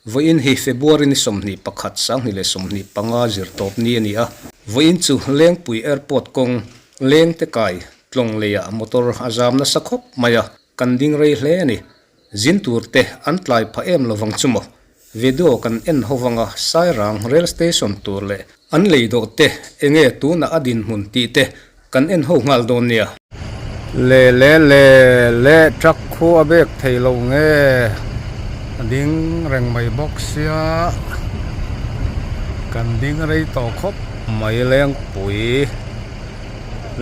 Vawiin hi February ni 21, 2025 zir tawp ni a ni a. Vawiin chu Lengpui Airport kawng Lengte kai tlawng leiah motor a zam nasa khawp mai a, kan ding rei hle a ni. Zin tur te an tlai phah em lovang chu maw? Video kan en ho vanga Sairang Rail Station tur leh an lei dawh te enge tunah a dinhmun tih te kan en ho nghal dawn nia. Le le le le truck khu a bek thei lo nge a ding reng mai bawk sia kan ding rei tawh khawp mai lengpui.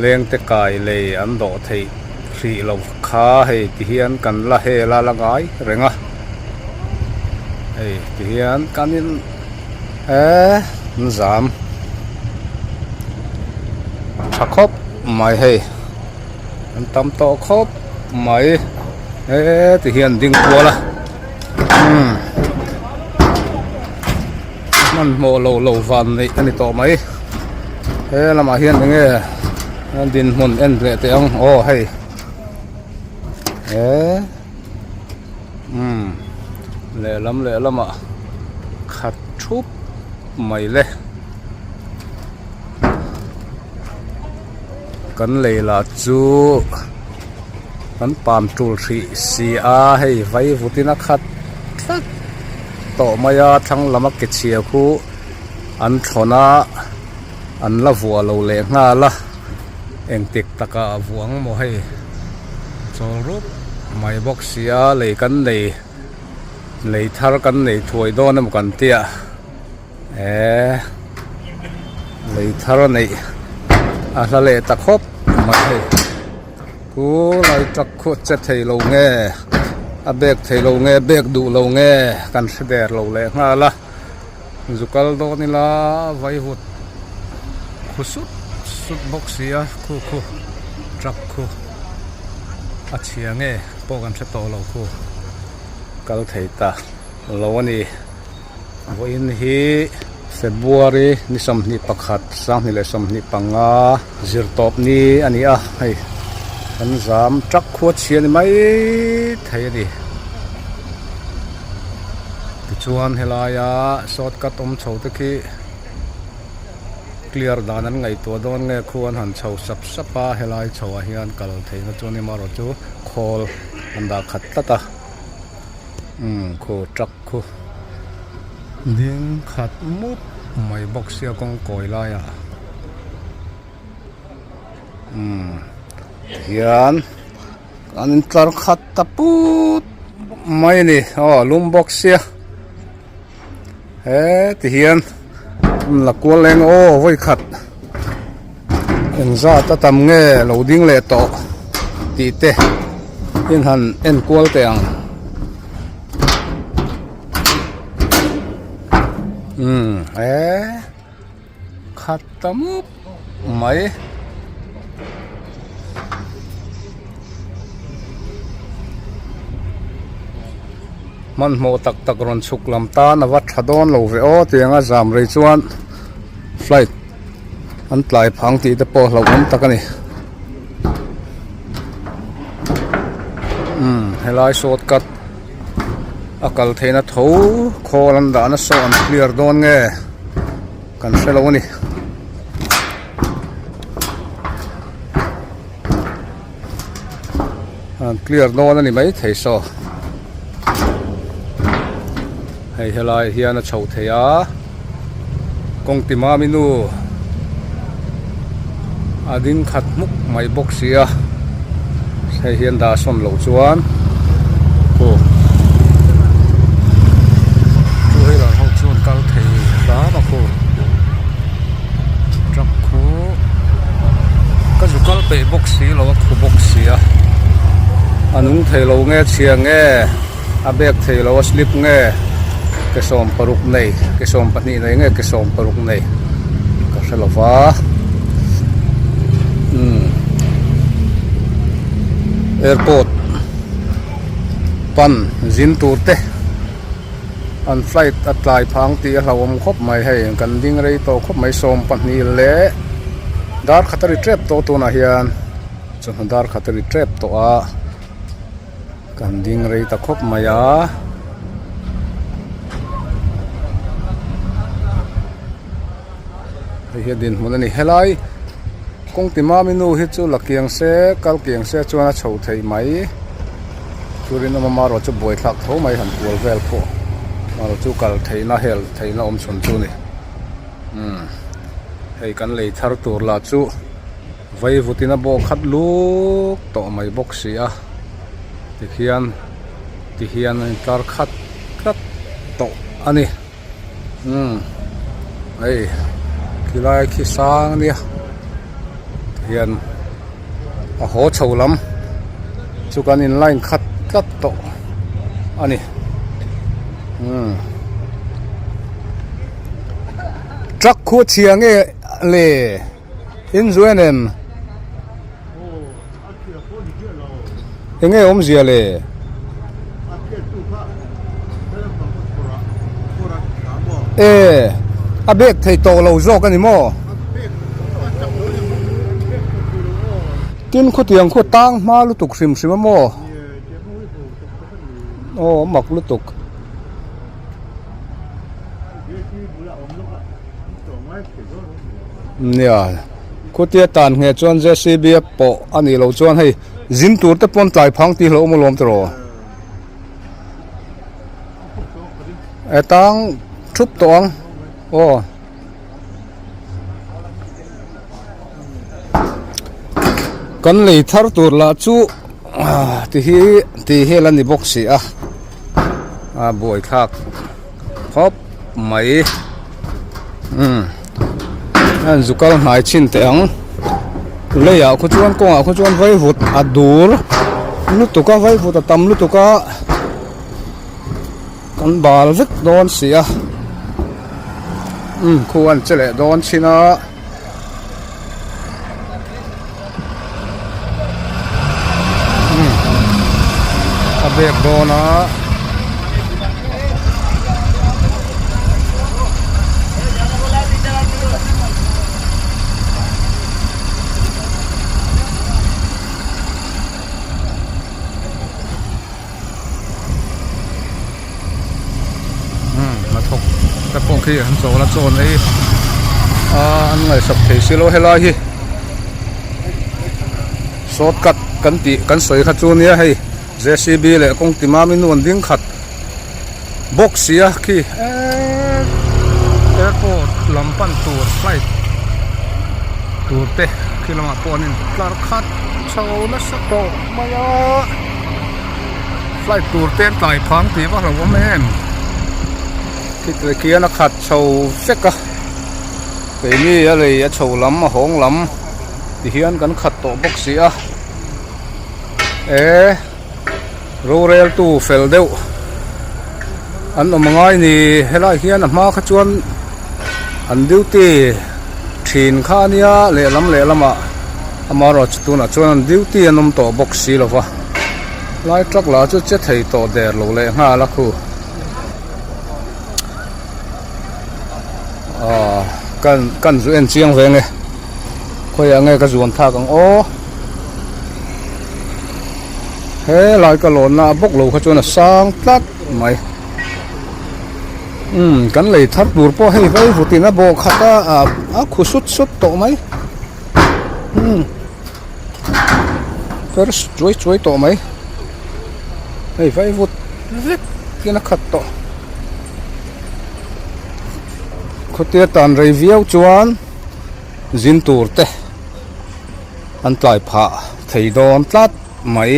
Lengte kai lei an dawh theih hrih lo kha hei ti hian kan la hel a la ngai reng a hei ti hian kan in eee an zam tha khawp mai hei an tam tawh khawp mai eee ti hian ding kual a umm hmanhmawh lo lo van neih a ni tawh mai he lamah hian eng nge dinhmun en leh teh ang aw hei he umm lehlam lehlamah khat thup mai le kan lei lah chu kan pam tul hrih si a hei vaivutin a khat tlat. Tawh mai a thlang lama ke chhia khu an thlawn a an la vuah lo leh nghal a engtik takah a vuah ang maw hei chawl rup mai bawk si a lei kan nei lei thar kan nei thuai dawn emaw kan tia eee lei thar neih a hla leh ta khawp mai hei. Khu lai truck khu che thei lo nge a bag thei lo nge bag duh lo nge kan hre der lo leh nghal a zu kal dawn ila vaivut khu sut sut bawk si a khu khu truck khu a chhia nge pawh kan hre tawh lo khu kal thei ta lo a ni. Vawiin hi February ni 21 2025 zirtawp ni a ni a hei kan zam truck khu a chhia ni mai thei a ni tichuan helaia shortcut awm chho te khi clear dan an ngaihtuah dawn nge khu an han chho sap sap a helai chho ah hian kal theihna chuan amaherawhchu chu khawl an dah khat tlat a umm khu truck. Khu ding khat mup mai bawk sia kawng kawi laiah umm tihian an intlar khat ta put mai a ni aw lum bawk sia he tihian an la kual leng aw vawi khat engzat a tam nge lo ding leh tawh tih te in han en kual teh ang. Umm he khat ta mup mai. Hmanhmawh tak tak rawn chhuk lam tan a va tha dawn lo ve aw tiang a zam rei chuan flight an tlai phang tih te pawh hlauhawm tak a ni. Umm helai shortcut a kal theihna tho khawl an dahna saw an clear dawn nge kan hre lo a ni. An clear dawn a ni maithei saw hei helai hian a chho thei a kawng ti mami nu a ding khat hmuk mai bawk si a hei hian dah sawn loh chuan aw two wheeler ho chuan kal thei hram a khu truck khu ka zu kal peih bawk si lo a khu bawk si a a nung thei lo nge chhia nge a bag thei lo a slip nge ke 16 nei ke 12 nei nge ke 16 nei ka hre lo va umm airport pan zin tur te. An flight a tlai phang tih a hlauhawm khawp mai hei kan ding rei tawh khawp mai 12 leh dar khat a ri tep tawh tunah hian. Chawhnu dar khat a ri tep tawh a kan ding rei ta khawp mai a. Hei hi a dinhmun a ni helai kawng ti mami nu hi chu la kiang se kal kiang se chuan a chho thei mai turin awm a marawh chu buaithlak tho mai han kual vel pawh marawh chu kal theihna hel theihna awm chhun chu a ni umm hei kan lei thar tur lah chu vaivutin a bawh khat luk tawh mai bawk si a tikhian tihian a intlar khat tlat tawh a ni. Umm hei khilai khi sang ania tihian a haw chho lam chu kan in line khat tlat tawh a ni umm truck khu a chhia nge le in zu en em Enge awmzia le? E, a bag thei tawh lo zawk a ni maw? Tin khutiang khu tang hma lutuk hrim hrim a maw? Aw a mak lutuk. Nia khutia tan ngheh chuan JCB a pawh a nih loh chuan hei zin tur te pawn tlai phang tih hlauh awm alawm tiraw e tang thup tawh ang aw. Kan lei thar tur lah chu ti hi ti hel a ni bawk si a a buaithlak khawp mai umm a in zu kal hnai chhin teh ang leiah khaw chuan kawngah khaw chuan vaivut a dur lutuk a vaivut a tam lutuk a kan bal vek dawn si a umm khu an che leh dawn chhin a. A bag dawn a. Hnathawk te pawh khi an chawl a chaw an ei a an ngaihsak thei si lo helai hi shortcut kan tih kan sawi kha chu nia hei JCB leh kawng ti mami nu an ding khat bawk si a khi eee airport lam pan tur flight tur te khi lamah pawh an in tlar khat chho nasa tawh mai a. Flight tur te an tlai phang tih vak lo awm em khiti khian a khat chho vek a keini a lei a chho lam a hawng lam ti hian kan khat tawh bawk si a e rorel tu fel deuh an awm angai ni helai hian a hma kha chuan an duty thin kha ania lehlam lehlamah amaherawhchu tunah chuan an duty an awm tawh bawk si lova. Lai truck lah chu che thei tawh der lo leh nghal a khu ah kan kan zu en chiang ve nge khawiah nge ka zuan thak ang aw he lai ka lawnna a bawk lo kha chuan a sang tlat mai umm kan lei thar tur pawh hei vai vutin a bawh khat a a khu sut sut tawh mai umm. First chuai chuai tawh mai hei vaivut vek in a khat tawh khawtia tan rei viau chuan zin tur te an tlai phah thei dawn tlat mai.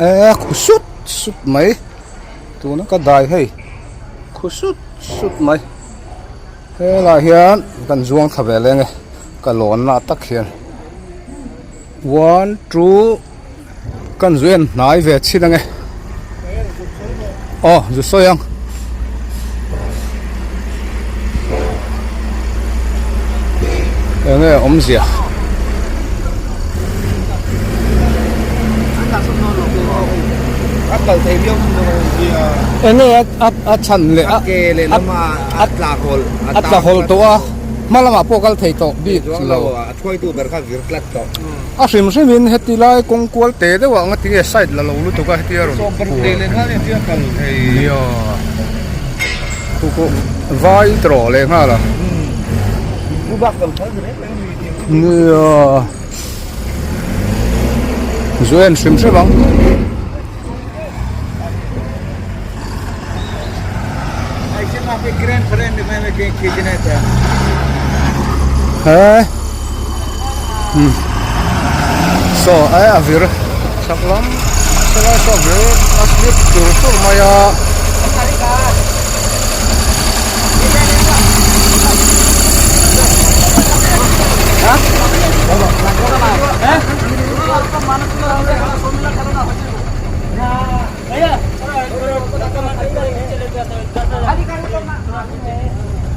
E khu sut sut mai tuna ka dai hei khu sut sut mai helaiah hian kan zuang thla ve leng e ka lawn na tak hian one two kan zu en hnai ve chhin ang e aw zu sawi ang. Enge awmzia. kal thei viau si lo nia. Enge a a chhan leh a ke leh lama a tla hawlh a tla hawlh tawh a hma lamah pawh kal thei tawh bik lo a thuaitu ber kha vir tlat tawh. A hrim hrim in heti lai kawng kual te deuh ah nga tinge side la lo lutuk a hetia rawn kual. Nia khu khu vai tawh leh nghal a. Nia zu en hrim hrim ang. He umm saw e a vir chhak lam sawlai saw a vir a slip tur tur mai a.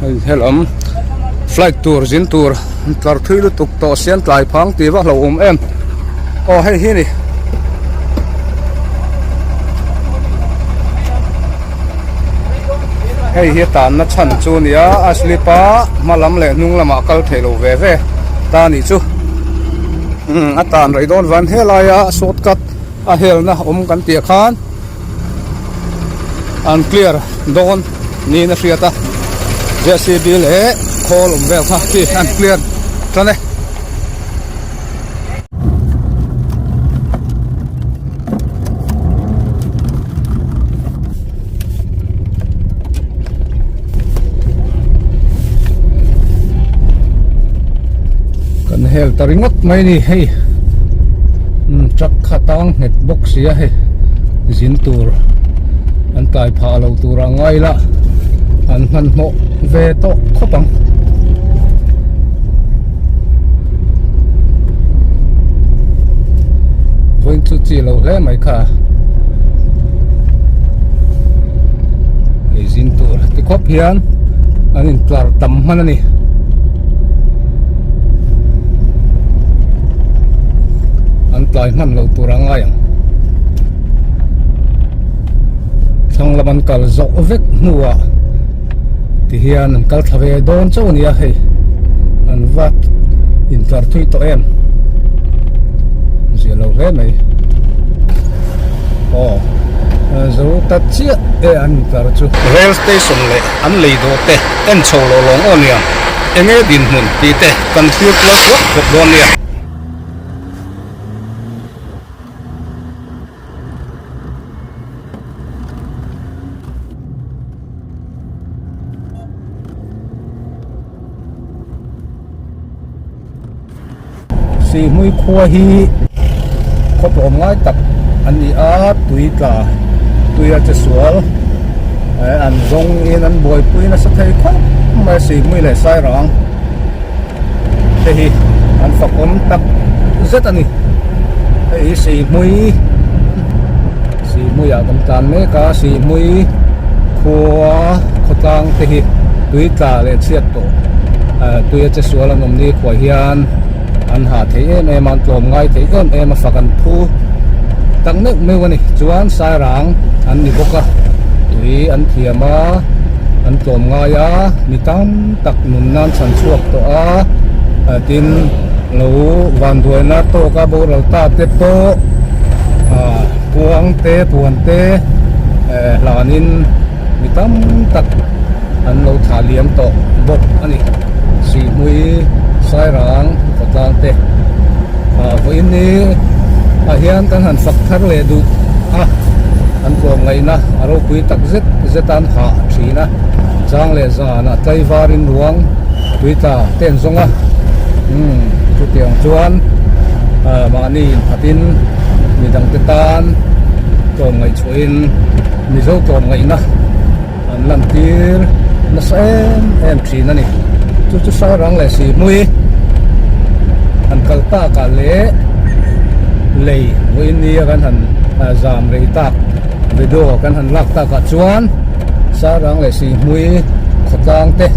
Hei helam flight tur zin tur tlar thui lutuk tawh sian tlai phang tih vak hlauhawm em aw hei hi a ni. Hei hi a tanna chhan chu a ni a a slip a hma lam leh hnung lamah kal thei lo ve ve ta a nih chu umm a tan rei dawn van helaia shortcut a helna awm kan tih ah khan an clear dawn niin a hriat a J C B leh khawl awm vel kha khi an clear tan e. Kan hel ta ringawt mai a ni hei umm truck kha tang nghet bawk sia hei zin tur an tlai phah lo tur a ngai la an hmanhmawh ve tawh khawp ang. Vawiin chu chi lo hle mai kha ei zin tur ti khawp hian an in tlar tam hman a ni. An tlai hman lo tur a ngai ang. Thlang lam an kal zawh vek hnuah ti hian an kal thla ve dawn chauh a nia hei an va intlar thui tawh em zia lo hle mai aw zo ta chiah e an intlar chu. Rail station leh an lei dawh te en chho loh lawng aw nia enge dinhmun tih te kan thlir kual thuak thuak dawn nia. Sihhmui khua hi khaw tlawm ngai tak an ni a tui tla tui a che sual eh an zawng in an buaipui nasa thei khawp mai a Sihhmui leh Sairang te hi an fakawm tak zet a ni hei hi Sihhmui Sihhmui ah kan tlan mek a Sihhmui khua khawtlang te hi tui tla leh chhiat tawh ah tui a che sual an awm ni khuah hian an hah thei em em a an tlawm ngai thei em em a fak an phu tak meuh meuh a ni chuan Sairang an ni bawk a tui an thiam a an tlawm ngai a mi tam tak nun nan chhan chhuak tawh a tin lo vanduaina tawka boral ta te pawh ah kuang te puan te eh hlanin mi tam tak an lo thah liam tawh bawk a ni Sihhmui Sairang khawtlang te ah vawiin ni ah hian kan han fak thar leh duh a an tlawmngaihna a ropui tak zet zet a an hah thin a chang leh zanah tlaivarin ruang tui tla te an zawng a umm chutiang chuan ah mahni inphatin midangte tan tlawmngaih chhuahin Mizo tlawmngaihna an lantir nasa em em thin a ni chu chu Sairang leh Sihhmui han kal takah leh lei vawiin nia kan han zam rei tak video kan han lak takah chuan Sairang leh Sihhmui khawtlang te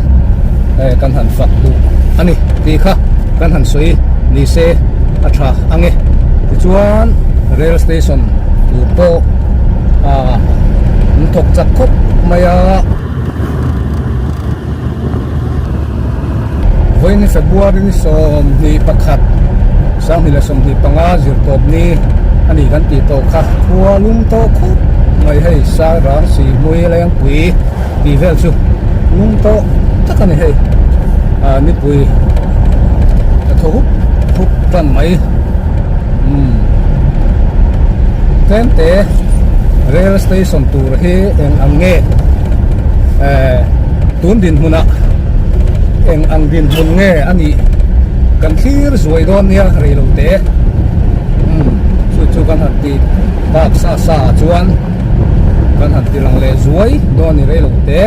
kan han fak duh a ni tih kha kan han sawi ni se a tha ang e tichuan rail station tur pawh. Ah an thawk chak khawp mai a. Vawiin February ni 21 2025 zirtawp ni a ni kan tih tawh kha khua lum tawh khawp mai hei Sairang Sihhmui Lengpui tih vel chu lum tawh tak a ni hei ah nipui a thaw hup hup tan mai umm tlem te rail station tur hi eng ang nge eh tun dinhmunah eng ang dinhmun nge a nih kan thlir zuai dawn nia rei lo te umm chu chu kan han ti bak sa sa ah chuan kan han ti lang leh zuai dawn a ni rei lo te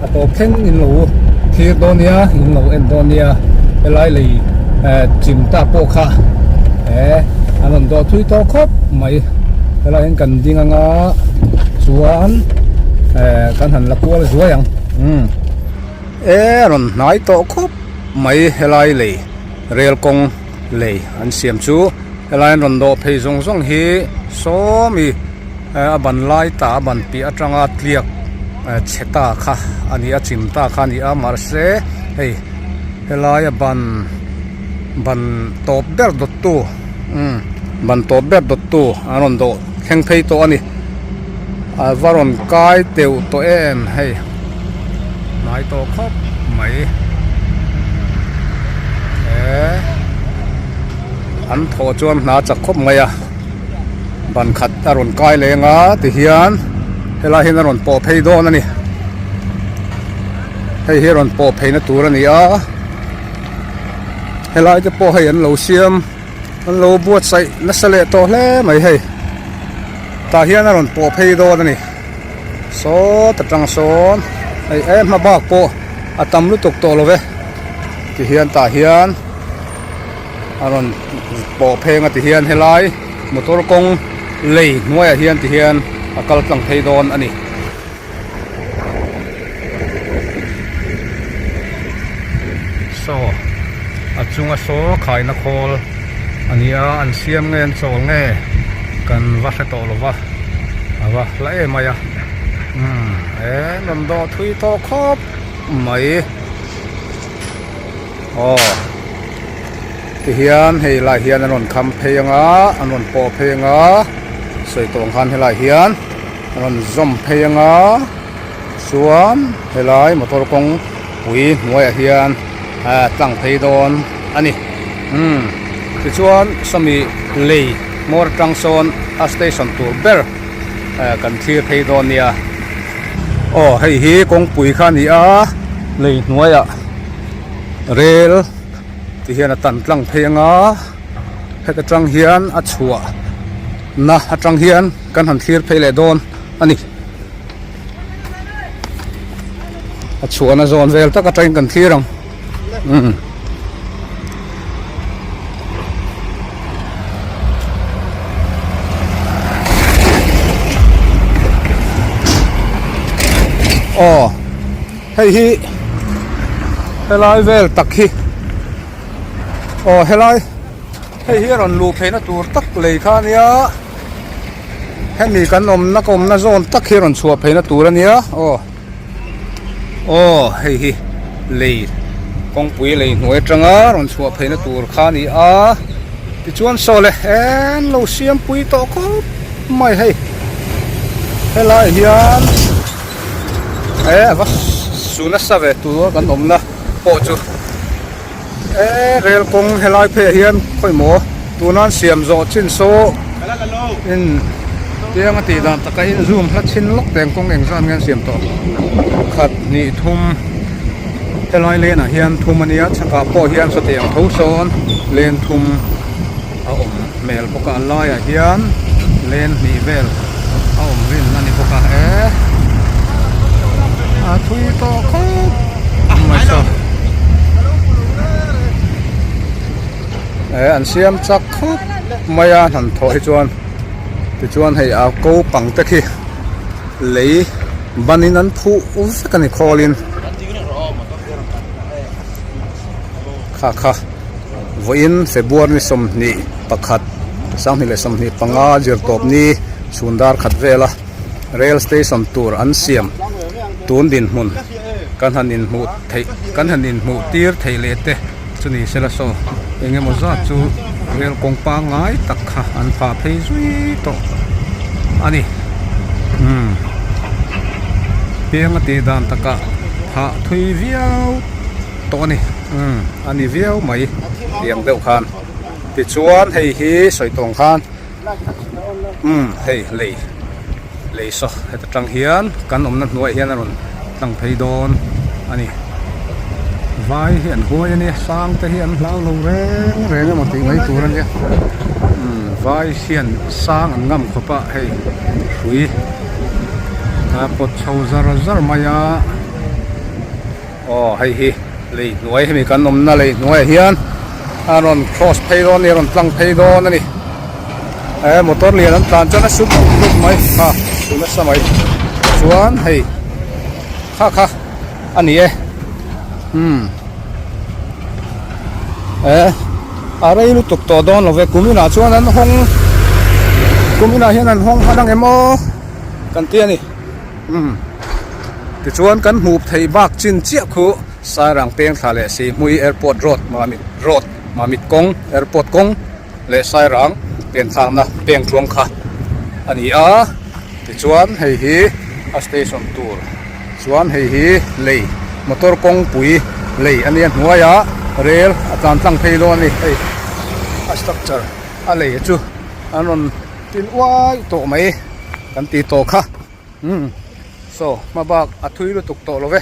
a tawp thleng in lo thlir dawn nia in lo en dawn nia helai lei eh chim ta pawh kha eh an rawn dawh thui tawh khawp mai helai hian kan ding anga chuan eh kan han la kual zuai ang umm eh a rawn hnai tawh khawp mai helai lei rel kawng lei an siam chu helai an rawn dawh phei zawng zawng hi sawmi eh a ban lai ta a ban piah atanga tliak eh chhe ta kha a ni a chim ta kha a ni a mahse hei helai a ban ban tawp ber dawt tu umm ban tawp ber dawt tu an rawn dawh thleng phei tawh a ni a va rawn kai teuh tawh em hei hnai tawh khawp mai eh an thawh chuan hna chak khawp mai a ban khat a rawn kai leng a tihian helai hian a rawn pawh phei dawn a ni hei hi a rawn pawh phei na tur a ni a helai te pawh hei an lo siam an lo buatsaih nasa leh tawh hle mai hei tah hian a rawn pawh phei dawn a ni sawt atang sawn hei e hma bak pawh a tam lutuk tawh lo ve tihian tah hian a rawn pawh pheng a tihian helai motor kawng lei hnuaiah hian tihian a kal tlang phei dawn a ni. Saw a chunga saw khaina khawl a ni a an siam nge an chawl nge kan va hre tawh lo va a va hla em mai a umm he rawn dawh thui tawh khawp mai aw tihian hei lai hian an rawn kham phei anga an rawn pawh phei anga sawi tawh ang khan helai hian. A rawn zawm phei anga chuan helai motor kawng pui hnuaiah hian a tlang phei dawn a ni umm tichuan sawmi lei hmawr atang sawn a station tur ber kan thlir phei dawn nia aw hei hi kawngpui kha a ni a lei hnuaiah rel ti hian a tan tlang phei anga heta tang hian a chhuah na atang hian. Kan han thlir phei leh dawn a ni. A chhuahna zawn vel tak atangin kan thlir ang. Umm. Aw hei hi helai vel tak hi aw helai hei hi a rawn luh pheina tur tak lei kha a nia. Hemi kan awmna ka awmna zawn tak hi rawn chhuah pheina tur a nia aw aw hei hi lei kawngpui lei hnuai atanga rawn chhuah pheina tur kha a ni a tichuan saw le en lo siam pui tawh khawp mai hei helai hian e a va su nasa ve tur kan awmna pawh chu. E rel kawng helai pheiah hian khawimaw tuna an siam zawh chin saw in tiang a tih dan taka in zoom hla chin lawk teng kawng eng zan nge an siam tawh khat hnih thum helai lane ah hian thum a nia chhakah pawh hian sawtiang tho sawn lane thum a awm hmel bawk a a laiah hian lane hnih vel a awm rin a ni bawk a e a thui tawh khawp mai saw e an siam chak khawp mai a han thawh hi chuan tichuan hei a ko pang te khi lei banin an phuh vek a ni khawlin kha kha. Vawiin February ni 21, 2025 zirtawpni chhun dar khat vela. Rail station tur an siam tun dinhmun kan han inhmuh theih kan han inhmuh tir theih leh te chu ni sela saw eng emaw zat chu rail kawng pangngai tak kha an phah phei zui tawh a ni umm pianga tih dan takah phah thui viau tawh a ni umm a ni viau mai tiang deuh khan tichuan hei hi sawi tawng khan. Umm hei lei lei saw heta tang hian kan awmna hnuaiah hian a rawn tlang phei dawn a ni vai hi an huai a nia sang te hi an hlau lo reng reng emaw tih mai tur a nia umm vai hian sang an ngam khawp a hei hrui a pawt chho zar zar mai a aw hei hi lei hnuai hemi kan awmna lei hnuaiah hian a rawn cross phei dawn a ni a rawn tlang phei dawn a ni he motor lian an tlan chuan a su dup dup mai kha su nasa mai chuan hei kha kha a ni e umm e a rei lutuk tawh dawn lo ve kum inah chuan an hawng kum inah hian an hawng hman ang em aw kan ti a ni. Umm tichuan kan hmuh theih bak chin chiah khu Sairang peng thla leh Sihhmui Airport Road Mamit Road Mamit kawng Airport kawng leh Sairang pen thlakna peng tluang kha a ni a tichuan hei hi a station tur chuan hei hi lei motor kawngpui lei a nia hnuaiah rel a tlan tlang phei dawn a ni hei a structure a lei chu an rawn tin uai tawh mai kan tih tawh kha. Umm saw hma bak a thui lutuk tawh lo ve.